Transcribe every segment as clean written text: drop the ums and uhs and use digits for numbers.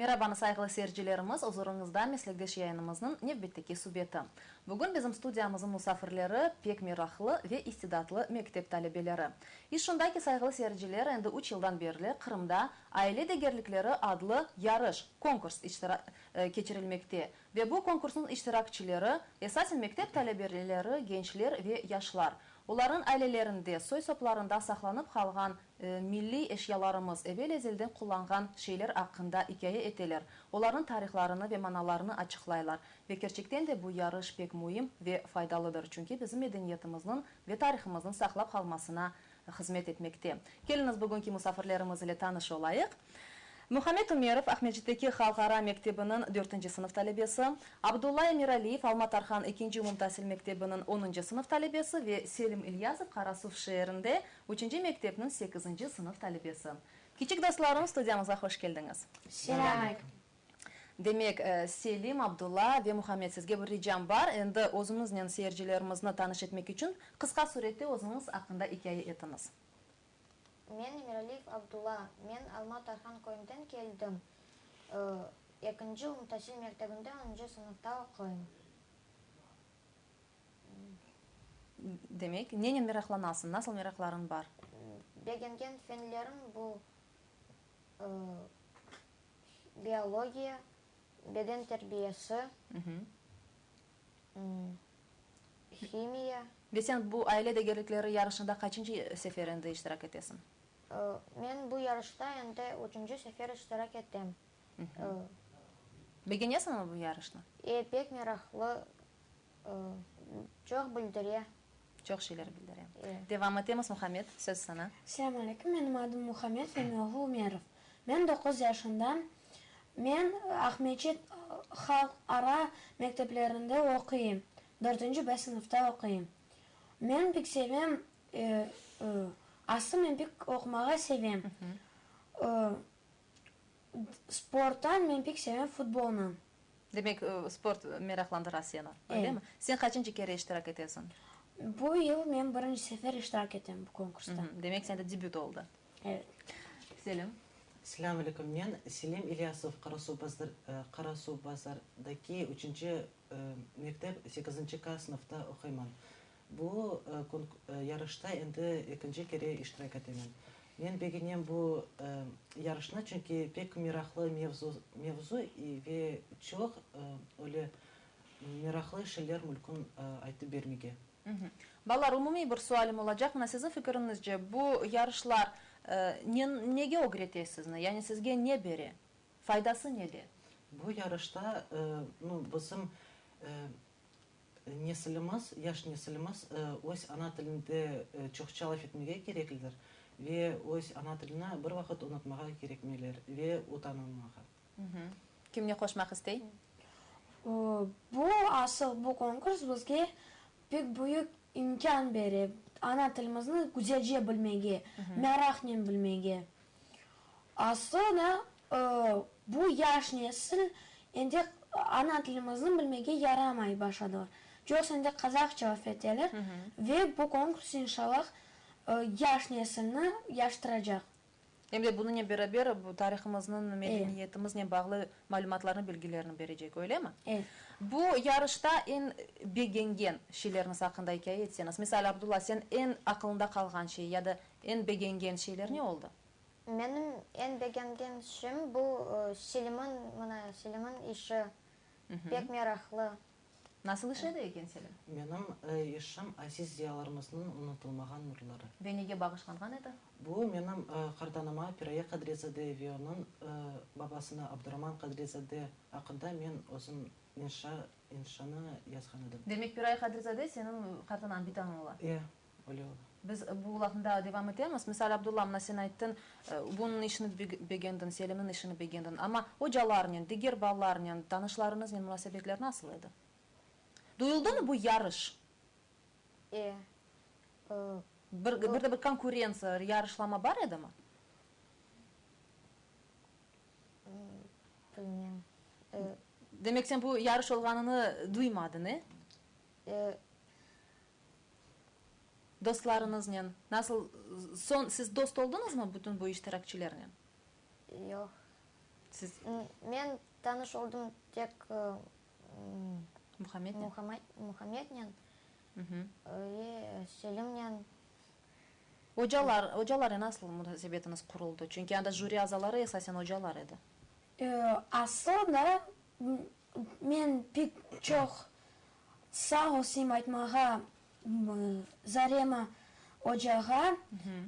Merabanı sayğılı seyircilerimiz, uzurıñızda meslekdeş yayınımıznıñ nevbetteki subeti. Bugün bizim studiyamıznıñ musafirleri pek meraqlı ve istidatlı mektep talebeleri. İş şunda ki, sayğılı seyirciler, endi üç yıldan berli Qırımda Aile degerlikleri adlı yarış, konkurs, keçirilmekte ve bu konkursnıñ iştirakçileri, esasen mektep talebeleri, gençler ve yaşlar. Olarnıñ ailelerinde, soy-soplarında saqlanıp qalğan milliy eşyalarımız, evel-ezelden qullanğan şeyler aqqında ikâye eteler, olarnıñ tarihlarını ve manalarını açıqlaylar. Ve kerçekten de bu yarış pek müim ve faydalıdır, çünki bizim medeniyetimizniñ ve tarihımıznıñ saqlap qalmasına hızmet etmekte. Keliñiz, bugünki musafirlerimiz ile tanış olayıq. Muhammed Ümerov, Aqmescitteki halqara mektebiniñ dörtünci sınıf talebesi, Abdulla Emiraliyev, Alma Tarhan ekinci umumtasil mektebiniñ onuncu sınıf talebesi ve Selim İlyasov, Qarasuv şeerinde üçünci mektepniñ sekizinci sınıf talebesi. Kiçik dostlarım, studiyamızğa hoş keldiñiz. Selâm aleyküm. Demek, Selim, Abdulla ve Muhammed, sizge bir ricam bar, endi özüñiznen seyircilerimizni tanış etmek içün qısqa surette özüñiz aqqında ikâye etiñiz. Men Emiraliyev Abdulla, men Alma Tarhan köyünden keldim, ekinci umumtasil mektebinde onuncı sınıfta oquyım. Demek, nenen meraqlanasıñ, nasıl meraqlarıñ bar? Begengen fenlerim bu, biologiya, beden terbiyesi, himiya. Ve sen bu aile degerlikleri yarışında qaçıncı sefer endi iştirak etesiñ? Men bu yarışta endi üçünci sefer iştirak etem. Begenesiñmi bu yarışnı? E, pek meraqlı, çoq bildire. Çoq şeyler bildire. Devam etemiz, Muhammed, söz saña. Selâm aleyküm, menim adım Muhammed Femioğlu Umerov. Men doquz yaşındam. Men Aqmeçit halq ara mekteplerinde oquyım, dörtünci B sınıfta oquyım. Men pek sevem, aslı men pek oqumağa sevem. Sporttan men pek sevem futbolnı. Demek, sport meraqlandıra seni, öylemi? Sen qaçıncı kere iştirak etesiñ? Bu yıl men birinci sefer iştirak etem bu konkursta. Demek, sende debüt oldı. Evet. Selim. Selâm aleyküm. Men Selim İlyasov, Qarasuvbazardaki üçünci mektep sekizinci K sınıfta oquyman. Bu yarışta endi ekinci kere iştirak etemen. Men begenem bu yarışnı, çünki pek meraqlı mevzu ve çoq öyle meraqlı şeyler mülkün aytıp bermege. Balalar, umumiy bir sualim olacaq, mına siziñ fikiriñizce, bu yarışlar nege ögrete sizni, yani sizge ne bere, faydası nede? Bu yarışta, nu, bizim Nesilimiz, yaş nesilimiz öz ana tilinde çoqça laf etmege kereklidir ve öz ana tilini bir vaqıt unutmağa kerekmeyler ve utanılmağa. Kim ne qoşmaq istey? Bu asıl bu konkurs bizge pek büyük imkân bere, ana tilimizni güzelce bilmege, meraqnen bilmege. Aslında bu yaş nesil endi ana tilimizni bilmege yaramay başladılar. Çoqusı endi qazahça laf eteler ve bu konkurs inşallah yaş nesilni yaştıracaq. Em de bunıñnen beraber bu tarihımıznıñ, medeniyetimiznen bağlı malümatlarnı, bilgilerni berecek, öylemi? Evet. Bu yarışta eñ begengen şeylerniñiz aqqında ikâye etseñiz. Misal, Abdulla, sen eñ aqılıñda qalğan şey ya da eñ begengen şeyler ne oldı? Menim eñ begengen işim bu Selimniñ, mına, Selimniñ işi pek meraqlı. Nasıl iş edi eken, Selim? Menim işim aziz ziyalarımıznıñ unutılmağan nurları. Ve nege bağışlanğan edi? Bu menim qartanama Piraye Qadrizade ve onıñ babasına Abduraman Qadrizade aqqında men özüm inşa, inşanı yazğan edim. Demek, Piraye Qadrizade seniñ qartanañ, bitañ ola? E. Öyle ola. Biz bu lafnı daa devam etemiz. Misal, Abdulla, mına sen ayttıñ, bunıñ işini begendiñ, Selimniñ işini begendiñ. Amma ocalarnen, diger balalarnen, tanışlarıñıznen munasebetler nasıl edi? Duyuldımı bu yarış? E. Bir, bir de bir konkurentsiya, yarışlama bar edimi? Bilmem. Demek, sen bu yarış olğanını duymadıñ, e? E. Dostlarıñıznen nasıl, soñ siz dost oldıñızmı bütün bu iştirakçilernen? Yoq. Siz. Men tanış oldım tek Muhammednen. Muhammednen ve Selimnen. Ocalar, ocalarnen nasıl munasebetiñiz quruldı? Çünki anda jüri azaları esasen ocalar edi. Aslında men pek çoq sağ olsayım aytmağa Zarema ocağa,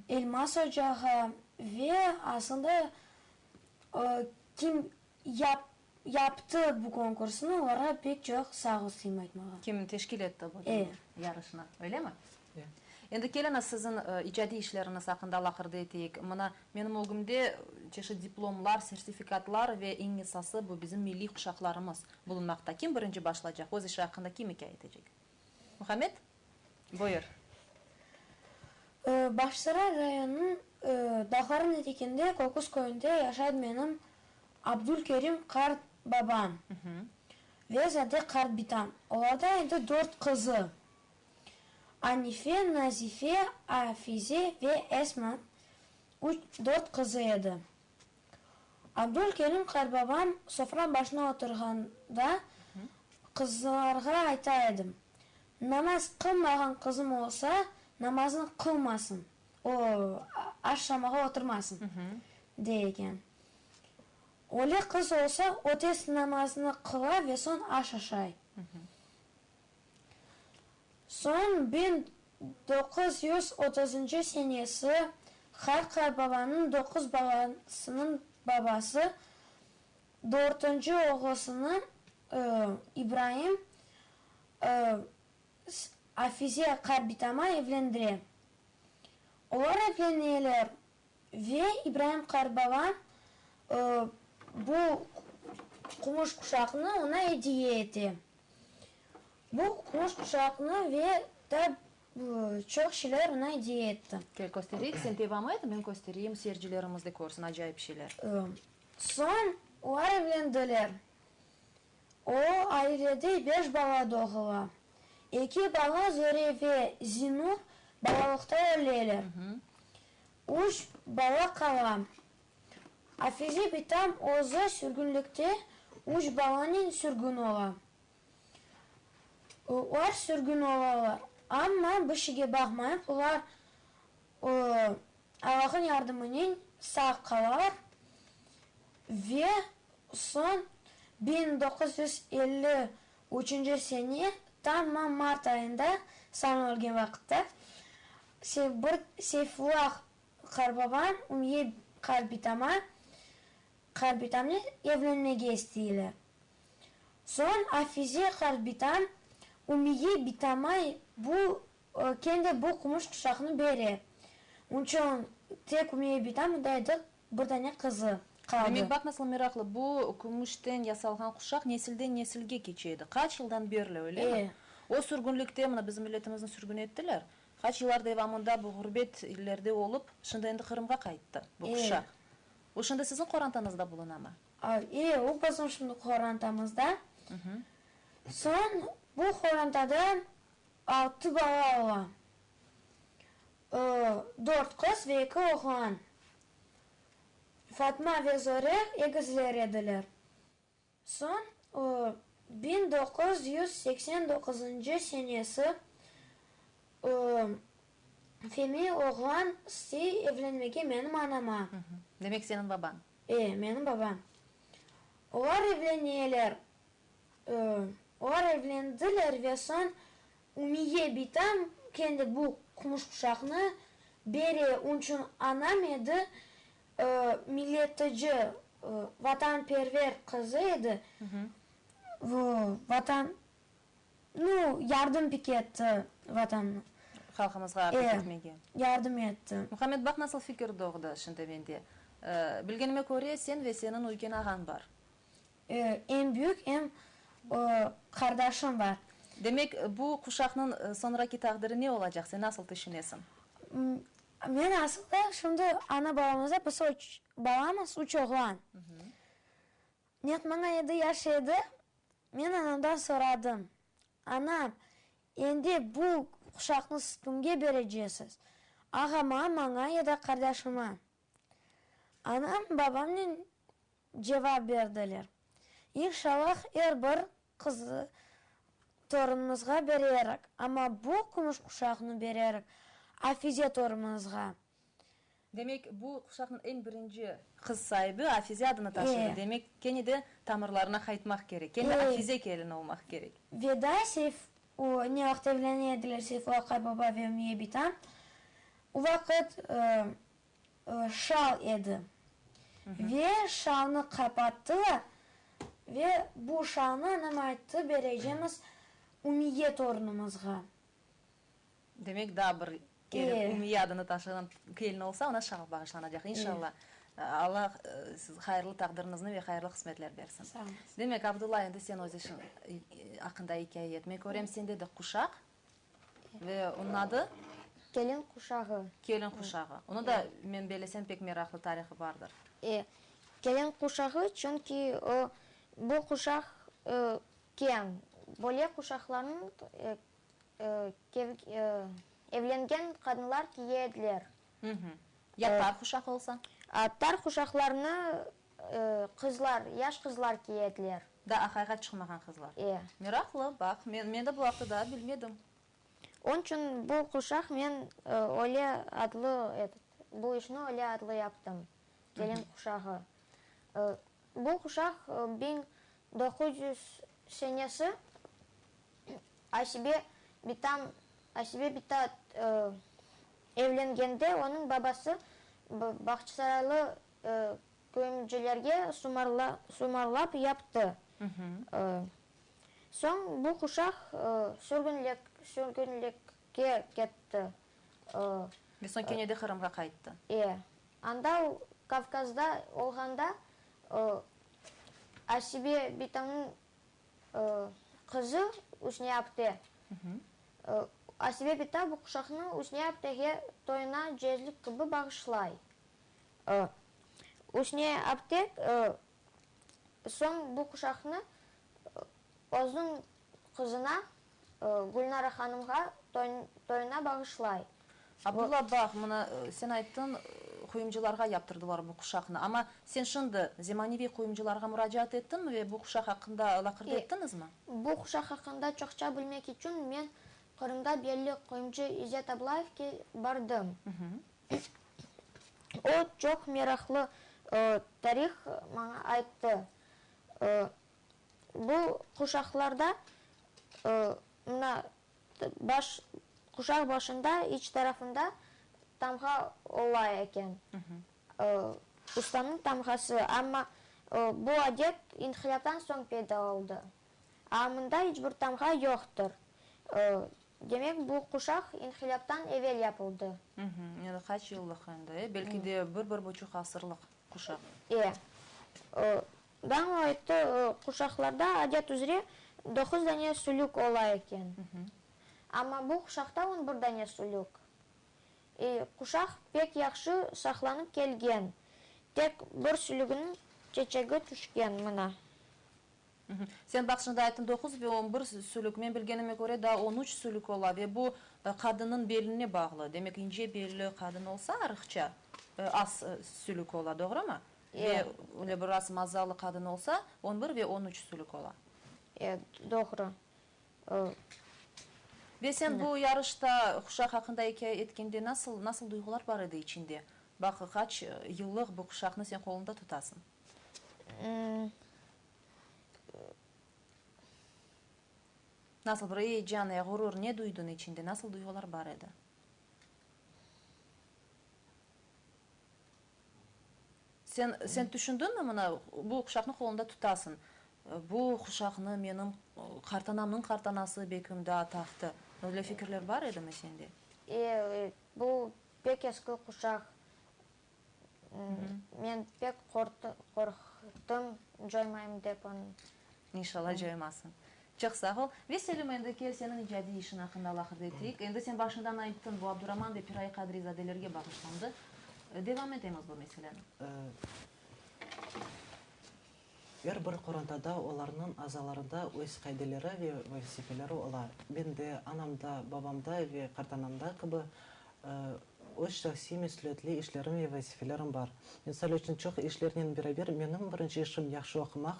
Elmaz ocağa ve aslında kim yaptı bu konkursnı, olarğa pek çoq sağ olsayım aytmağa. Kim teşkil etti bu yarışnı, öylemi? Endi keliñiz siziñ icadiy işleriñiz aqqında laqırdı eteyik. Mına, menim ögümde çeşit diplomlar, sertifikatlar ve eñ esası bu bizim milliy quşaqlarımız bulunmaqta. Kim birinci başlaycaq? Öz işi aqqında kim ikâye etecek? Muhammed, buyur. Bağçasaray rayonınıñ Dağların etekinde Köküz köyünde yaşaydı menim Abdulkerim qart babam ve Zade qart bitam. Olarda endi dört qızı, Anife, Nazife, Afize ve Esma, üç, dört qızı edi. Abdulkerim qartbabam sofra başına oturğanda qızlarğa ayta edi, Namaz qılmağan qızım olsa, namazını qılmasın, o, aşamağa oturmasın, dey eken. Öyle qız olsa, o tez namazını qıla ve soñ aş aşay. Soñ 1930-ncı senesi qart qartbabanıñ doquz balasınıñ babası dörtünci oğlusını İbraim Afize qartbitama evlendire. Olar evleneler ve İbraim qartbaba bu qumuş quşaqnı oña ediye ete. Bu qumuş quşaqnı ve daa çoq şeyler oña ediye etti. Kel, köstereyik. Sen devam et, men köstereyim, seyircilerimiz de körsün acayip şeyler. Soñ olar evlendiler. O ailede beş bala doğula. Eki bala Zöre ve Zinur balalıqta öleler. Üç bala qala. Afize bitam özü sürgünlikte üç balanen sürgün ola. Olar sürgün olalar, amma bir şeyge baqmayıp, olar Allah'ın yardımınen sağ qalalar ve soñ 1953 sene tamam mart ayında, Sam ölgen vaqıtta, bir Seyfullah qartbabam Ümiye qartbitama, qartbitamnen evlenmege isteyler. Soñ Afize qartbitam Ümiye bitama bu kendi bu qumuş quşaqnı bere. Onçün tek Ümiye bitam unda edi bir dane qızı qaldı. Demek, baq nasıl meraqlı, bu kümüşten yasalğan quşaq nesilden nesilge keçe edi. Qaç yıldan berli, öylemi? E. O sürgünlikte, mına bizim milletimizni sürgün ettiler, qaç yıllar devamında bu ğurbet illerde olıp, şimdi endi Qırımğa qayttı bu quşaq. E. O şimdi siziñ qorantañızda bulunamı? E, o bizim şimdi qorantamızda. Soñ bu qorantada altı bala ola. Dört qız ve eki oğlan. Fatma ve Zore egizler ediler. Soñ 1989-ncı senesi Femi oğlan istey evlenmege menim anama. Demek, seniñ babañ. E, menim babam. Olar evleneler. Olar evlendiler ve soñ Ümiye bitam kendi bu qumuş quşaqnı bere, onçün anam edi, milletici, vatanperver qızı edi, vatan, nu, yardım pek etti vatannı. Halqımızğa pek etmege. Yardım etti. Muhammed, baq nasıl fikir doğdı şimdi mende. Bilgenime köre, sen ve seniñ üyken ağañ bar. Em büyük, em qardaşım bar. Demek, bu quşaqnıñ soñraki taqdiri ne olacaq, sen nasıl tüşünesiñ? Men asılda şimdi ana-babamızda biz üç balamız, üç oğlan. Naq maña yedi yaş edi, men anamdan soradım, Anam, endi bu quşaqnı siz kimge berecesiz, ağama, maña ya da qardaşıma? Anam babamnen. cevap berdiler. İnşallah er bir qız torunımızğa bererik, amma bu kümüş quşaqnı bererik Afize torunımızğa. Demek, bu quşaqnıñ eñ birinci qız saibi Afize adını taşıdı. Demek, kene de tamırlarına qaytmaq kerek, kene de Afize kelin olmaq kerek. Ve daa Seyf, o, ne vaqıt evlene ediler Seyfulla qaybaba ve Ümiye bitam, o vaqıt şal edi. Ve şalnı qapattılar ve bu şalnı anam ayttı, berecemiz Ümiye torunımızğa. Demek, daa bir kelin, Ümiye adını taşığan kelin olsa, oña şal bağışlanacaq. İnşallah. Alla siz hayırlı taqdiriñizni ve hayırlı qısmetler bersin. Sağ oluñız. Demek, Abdulla, endi sen öz işiñ aqqında ikâye et. Men körem, sende de quşaq ve onıñ adı? Kelin quşağı. Kelin quşağı. Onıñ da, men bellesem, pek meraqlı tarihı bardır. E, kelin quşağı, çünki o, bu quşaq keñ. Böyle quşaqlarnıñ Evlengen qadınlar kiye ediler. Ya tar quşaq olsa? Tar quşaqlarnı qızlar, yaş qızlar kiye ediler. Daa aqayğa çıqmağan qızlar. E. Meraqlı, baq, men, men de bu aqta daa bilmedim. Onıñ içün bu quşaq men öyle adlı, etet, bu işni öyle adlı yaptım, kelin quşağı. Bu quşaq 1900 senesi Asibe bitam Asibe bita evlengende onıñ babası Bağçasaraylı köyümcilerge sumarlap yaptı. Soñ bu quşaq sürgünlikke ketti. Ve soñ kene de Qırımğa qayttı. E. Anda Kavkazda olğanda Asibe bitamnıñ Qızı Üsniye apte. Asibe bita bu quşaqnı Üsniye aptege toyuna cezlik kibi bağışlay. Üsniye apte soñ bu quşaqnı özüniñ qızına Gülnara hanımğa toyuna bağışlay. Abdulla, baq, mına sen ayttıñ, quyumcılarğa yaptırdılar bu quşaqnı. Amma sen şimdi zemaneviy quyumcılarğa muracaat ettiñmi ve bu quşaq aqqında laqırdı ettiñizmi? Bu quşaq aqqında çoqça bilmek içün men Qırımda belli quyumcı İzzet Ablayevke bardım. O, çoq meraqlı tarih maña ayttı. Bu quşaqlarda mına Baş, quşaq başında, iç tarafında tamğa ola eken. Ustanıñ tamğası. Amma bu adet inqilâptan soñ peyda oldı. A mında iç bir tamğa yoqtır. Demek, bu quşaq inqilâptan evel yapıldı. Endi qaç yıllıq endi, e? Belki de bir, bir buçuq asırlıq quşaq. E. Dañ o ayttı, quşaqlarda adet üzre doquz dane sülük ola eken. Amma bu quşaqta on bir dane sülük. E, quşaq pek yahşı saqlanıp kelgen. Tek bir sülüginiñ çeçegi tüşken, mına. Sen baq, şimdi ayttıñ doquz ve on bir sülük. Men bilgenime köre, daa on üç sülük ola ve bu qadınnıñ beline bağlı. Demek, ince belli qadın olsa, arıqça, az sülük ola, doğrumı? Ve öyle biraz mazalı qadın olsa, on bir ve on üç sülük ola. E, doğru. Ve sen bu yarışta quşaq aqqında ikâye etkende nasıl, nasıl duyğular bar edi içinde? Baq, qaç yıllıq bu quşaqnı sen qoluñda tutasıñ. Nasıl bir eyecan, ya ğurur, ne duydıñ içinde, nasıl duyğular bar edi? Sen, sen tüşündiñmi, mına, bu quşaqnı qoluñda tutasıñ, bu quşaqnı menim qartanamnıñ qartanası bekim daa taqtı. Öyle fikirler bar edimi sende? E, bu pek eski quşaq. Men pek qorqtım, coymayım dep onı. İnşallah coymasıñ. Çoq sağ ol. Ve Selim, endi kel, seniñ icadiy işiñ aqqında laqırdı eteyik. Endi sen başından ayttıñ, bu Abduraman ve Piray Qadrizadelerge bağışlandı. Devam etemiz bu meseleni. Er bir qorantada olarnıñ azalarında öz qaideleri ve vazifeleri ola. Mende, anamda, babamda ve qartanamda kibi. öz şahsiy mesüliyetli işlerim ve vazifelerim bar. Misal içün, çoq işlernen beraber menim birinci işim yahşı oqumaq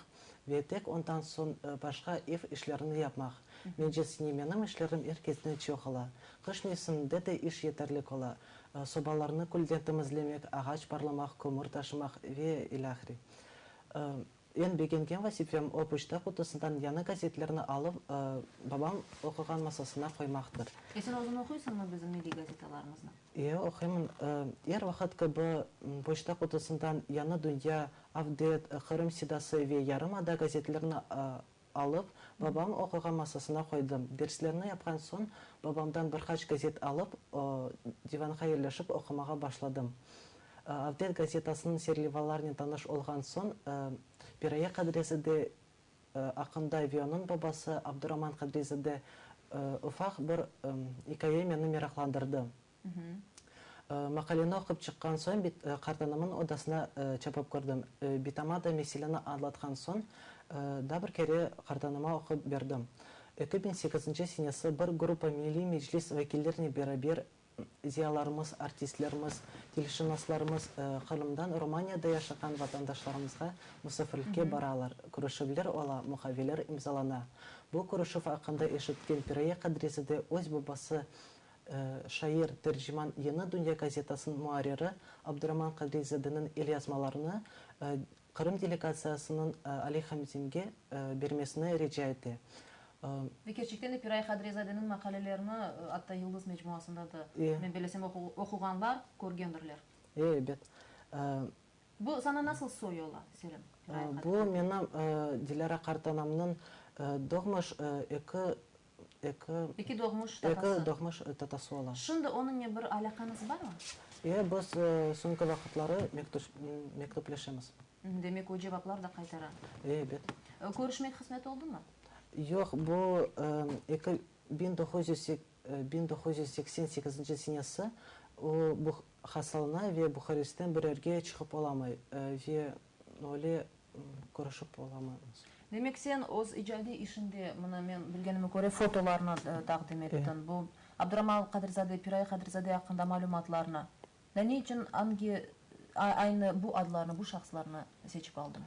ve tek ondan soñ başqa ev işlerini yapmaq. Neticesinde menim işlerim er kesten çoq ola. Qış mevsiminde de iş yeterlik ola, sobalarnı külden temizlemek, ağaç parlamaq, kömür taşımaq ve ilâhre. Eñ begengen vazifem, o poçta qutusından yañı gazetlerni alıp, babam oquğan masasına qoymaqtır. E sen özüñ oquysıñmı bizim milliy gazetalarımıznı? E, oquymın. Er vaqıt kibi, poçta qutusından Yañı dünya, Avdet, Qırım sedası ve Yarımada gazetlerini alıp, babam oquğan masasına qoydım. Derslerni yapqan soñ, babamdan bir qaç gazet alıp, divanğa yerleşip oqumağa başladım. Avdet gazetasınıñ serlevalarnen tanış olğan soñ, Piraye Qadrizade aqqında ve onıñ babası Abduraman Qadrizade ufaq bir ikâye meni meraqlandırdı. Maqaleni oqup çıqqan soñ, qartanamnıñ odasına çapıp kirdim. Bitama da meseleni añlatqan soñ, daa bir kere qartanama oqup berdim. 2008-nci senesi bir gruppa Milliy Meclis vekillerinen beraber ziyalarımız, artistlerimiz, tilşınaslarımız Qırımdan Romaniyada yaşağan vatandaşlarımızğa musafirlikke baralar, körüşüvler ola, muqaveler imzalana. Bu körüşüv aqqında eşitken Piraye Qadrizade öz babası, şair, terciman, Yeni dünya gazetasınıñ muarriri Abduraman Qadrizadeniñ elyazmalarını Qırım delegatsiyasınıñ Ali Hamzinge bermesini rica ete. Ve kerçekten de Piray Qadrizadeniñ maqalelerini atta Yıldız mecmuasında da, men bellesem, oquğanlar körgendirler. E, ebet. Bu saña nasıl soy ola, Selim, Piray Qadrizade? Bu menim Dilâra qartanamnıñ doğmuş eki Eki. Eki doğmuş tatası. Eki doğmuş tatası ola. Şimdi onıñle bir alâqañız barmı? E, biz soñki vaqıtları mektüpleşemiz. Demek, o cevaplar da qaytara. E, ebet. Körüşmek qısmet oldumı? Yoq, bu eki 1988-nci senesi o hastalana ve Buharestten bir yerge çıqıp olamay ve öyle Körüşip olamaymız. Demek, sen öz icadiy işiñde, mına men bilgenime köre, fotolarnı taqdim ettiñ. Bu Abduraman Qadrizade, Piray Qadrizade aqqında malümatlarnı. Da ne içün angi, aynı bu adlarnı, bu şahıslarnı seçip aldıñ?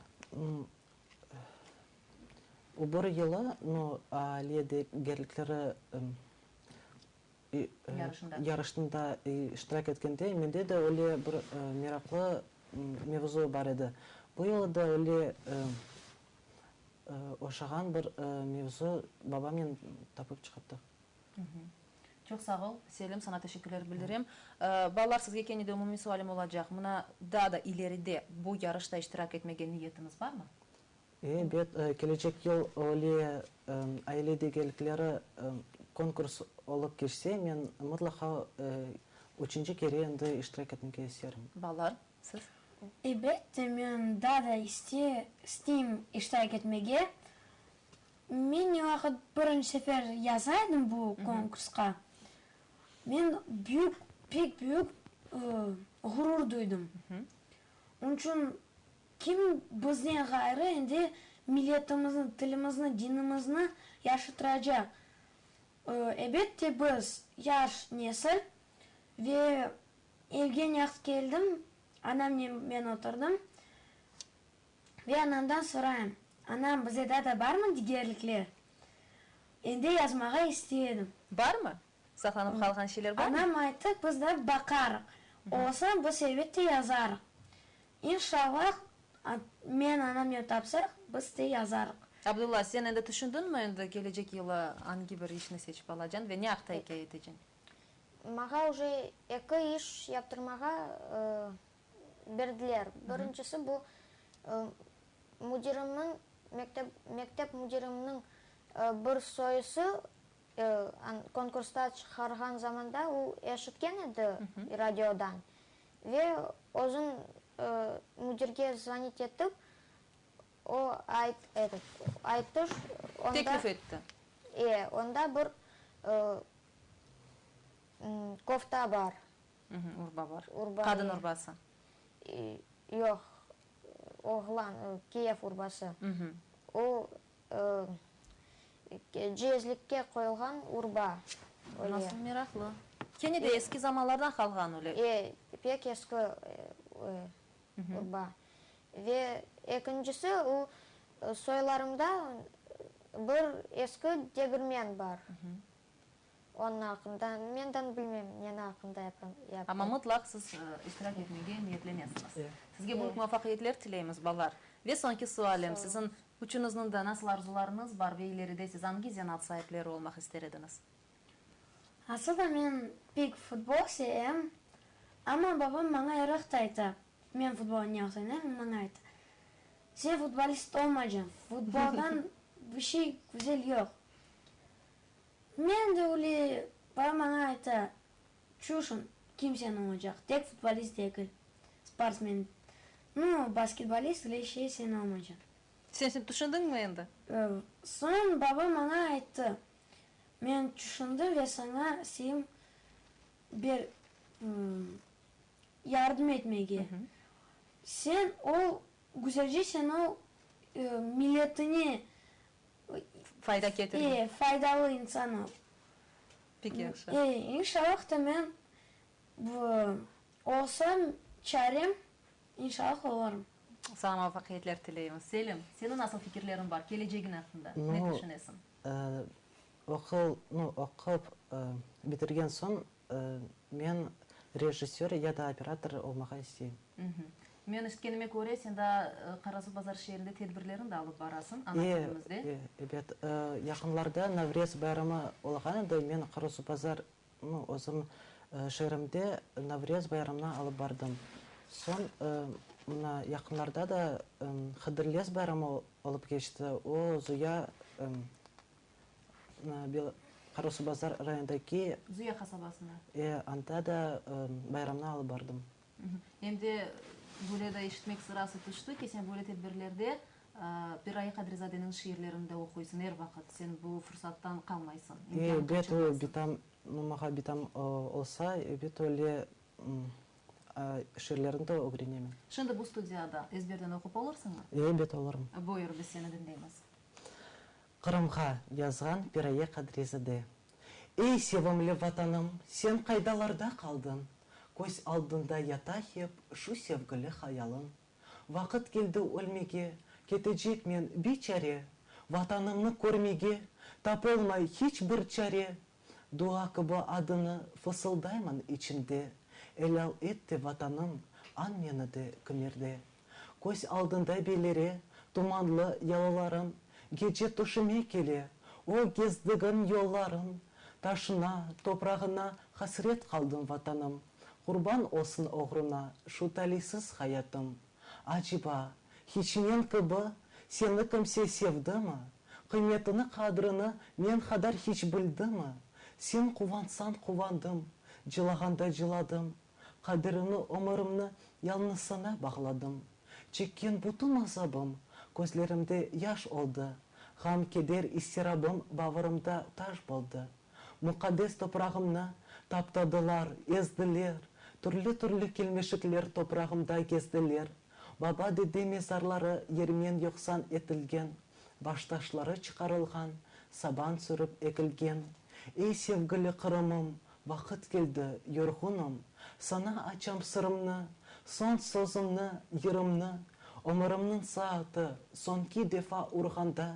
O bir yılı, no, aile degerlikleri Yarışında. Yarışında iştirak etkende mende de öyle bir meraqlı mevzu bar edi. Bu yılı da öyle oşağan bir mevzu babamnen tapıp çıqarttıq. Çoq sağ ol, Selim, saña teşekkürler bildirem. Balalar, sizge kene de umumiy sualim olacaq. Mına daa da ileride bu yarışta iştirak etmege niyetiñiz barmı? Ebet, kelecek yıl öyle aile degerlikleri konkurs olıp keçse, men mıtlaqa üçünci kere endi iştirak etmege isterim. Balalar, siz? Elbette, men daa da isteyim iştirak etmege. Men ne vaqıt birinci sefer yaza edim bu konkursqa, men büyük, pek büyük ğurur duydım. Onıñ içün Kim bizden ğayrı endi milletimizni, tilimizni, dinimizni yaşatıracaq? Elbette, biz, yaş nesil ve evge naqt keldim, anamnen men oturdım ve anamdan sorayım, Anam, bize daa da barmı digerlikler? Endi yazmağa istey edim. Barmı? Saqlanıp qalğan şeyler barmı? Anam ayttı, biz da baqarıq. Olsa, biz elbette yazarıq. İnşallah, men anamnen tapsaq, biz de yazarıq. Abdulla, sen endi tüşündiñmi, endi kelecek yılı angi bir işni seçip alacañ ve ne aqta ikâye eteceñ? Maña uje eki iş yaptırmağa berdiler. Birincisi bu, müdirimniñ, mektep müdirimniñ bir soyusı konkursta çıqarğan zamanda o eşitken edi radiodan ve özün müdirge zvonit etip, o ayttı, onda, Teklif etti. E, onda bir kofta bar. Urba bar. Urba, Qadın urbası. Yoq, oğlan, kiyev urbası. O Ciyezlikke qoyulğan urba. Nasıl meraqlı. Kene de eski zamanlardan qalğan öyle. E, pek eski urba. Ve ekincisi, o, soylarımda bir eski degirmen bar. Onıñ aqqında men bilmem, neni aqqında yapam. Amma mıtlaq siz iştirak etmege niyetlenesiñiz. Sizge büyük muvafaqiyetler tileymiz, balalar. Ve soñki sualim, siziñ üçüñizniñ de nasıl arzularıñız bar ve ileride siz angi zenaat saipleri olmaq ister ediñiz? Asıl da men pek futbol sevem, amma babam maña er vaqıt ayta, men futbol oynayaq oynayım, o maña ayta, Sen futbolist olmacañ, futboldan bir şey güzel yoq. Men de öyle, babam maña ayta, Tüşün, kim sen olacaq, tek futbolist degil, sportsmen, nu, basketbolist ile şey sen olmaycañ. Sen şimdi tüşündiñmi endi? Soñ babam maña ayttı, Men tüşündim ve saña isteyim bir yardım etmege. Sen ol, güzelce sen ol, milletine Fayda ketirgen. E, faydalı insan ol. Pek yahşı. E, inşallah da men olsam çarem, inşallah olurım. Saña muvafaqiyetler tileymiz. Selim, seniñ nasıl fikirleriñ bar kelecegiñ aqqında? Ne tüşünesiñ? Oqul, nu, oqup bitirgen soñ men rejissör ya da operator olmağa isteyim. Men eşitkenime köre, sen daa Qarasuvbazar şeerinde tedbirlerni de alıp barasıñ ana tilimizde. E, ebet. Yaqınlarda Navrez bayramı olğan edi, men Qarasuvbazar, nu, özüm şeerimde Navrez bayramını alıp bardım. Soñ, mına, yaqınlarda da Hıdırlez bayramı olıp keçti, o, Zuya, Qarasuvbazar rayonındaki. Zuya qasabasında. E, anda da bayramnı alıp bardım. Em de böyle de eşitmek sırası tüşti ki, sen böyle tedbirlerde Piraye Qadrizadeniñ şiirlerini de oquysıñ er vaqıt, sen bu fursattan qalmaysıñ, imkânı qaçırmaysıñ. Ebet, bitam, maña bitam olsa, ebet, öyle şiirlerini de ögrenemen. Şimdi bu studiyada ezberden oqup olursıñmı? Ebet, olurım. Buyur, biz seni diñleymiz. Qırımğa yazğan Piraye Qadrizade. Ey, sevimli Vatanım, sen qaydalarda qaldıñ? Köz aldında yata hep şu sevgili hayalıñ. Vaqıt keldi ölmege, ketecek men biçare, Vatanımnı körmege tapolmay hiç bir çare. Dua kibi adını fısıldayman içimde, Elâl et de, Vatanım, añ meni de kimerde. Köz aldında belire tumanlı yalılarım, Gece tüşüme kele o gezdigim yollarım. Taşına, toprağına hasret qaldım, Vatanım, Qurban olsun oğruna şu taliysiz hayatım. Aceba, hiç men kibi seni kimse sevdimi? Qıymetini, qadrini men qadar hiç bildimi? Sen quvansañ quvandım, cılağanda cıladım, Qadirini, ömürimni yalnız saña bağladım. Çekken bütün azabım közlerimde yaş oldı, Ğam, keder, istirabım bağrımda taş boldı. Muqaddes toprağımnı taptadılar, ezdiler, Türlü-türlü kelmeşikler toprağımda gezdiler. Baba-dede mezarları yermen yoqsan etilgen, Baştaşları çıqarılğan, saban sürip ekilgen. Ey, sevgili Qırımım, Vaqıt keldi, yorğunım, Saña açam sırımnı, Soñ sözümni, yırımnı. Ömürimniñ saatı soñki defa urğanda,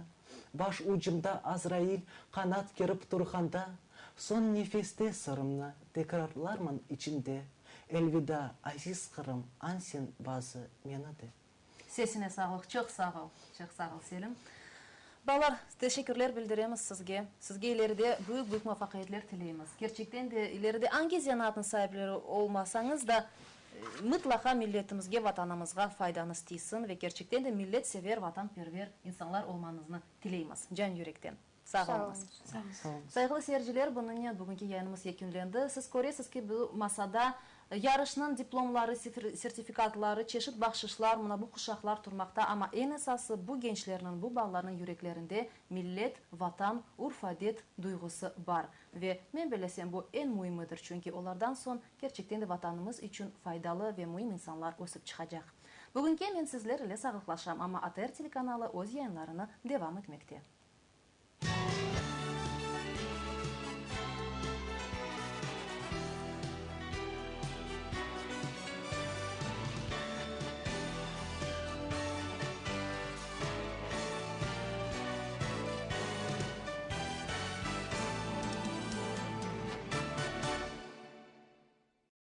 Baş ucumda Azrail qanat kerip turğanda, Soñ nefeste sırımnı tekrarlarman içimde, Elvida, aziz Qırım, añ sen bazı meni de. Sesine sağlıq, çoq sağ ol, çoq sağ ol, Selim. Balalar, teşekkürler bildiremiz sizge. Sizge ileride büyük-büyük muvafaqiyetler tileymiz. Kerçekten de, ileride angi zenaatnıñ saipleri olmasañız da, mıtlaqa milletimizge, Vatanımızğa faydañız tiysin ve kerçekten de milletsever, vatanperver insanlar olmañıznı tileymiz can-yürekten. Sağ oluñız. Sağ oluñız. Sayğılı seyirciler, bunıñnen bugünki yayınımız yekünlendi. Siz köresiz ki, bu masada yarışnıñ diplomları, sertifikatları, çeşit bahşışlar, mına bu quşaqlar turmaqta, amma eñ esası bu gençlerniñ, bu balalarnıñ yüreklerinde millet, Vatan, urf-adet duyğusı bar. Ve, men bellesem, bu eñ müimidir, çünki olardan soñ kerçekten de Vatanımız içün faydalı ve müim insanlar ösip çıqacaq. Bugünki men sizler ile sağlıqlaşam, amma ATR telekanalı öz yayınlarını devam etmekte.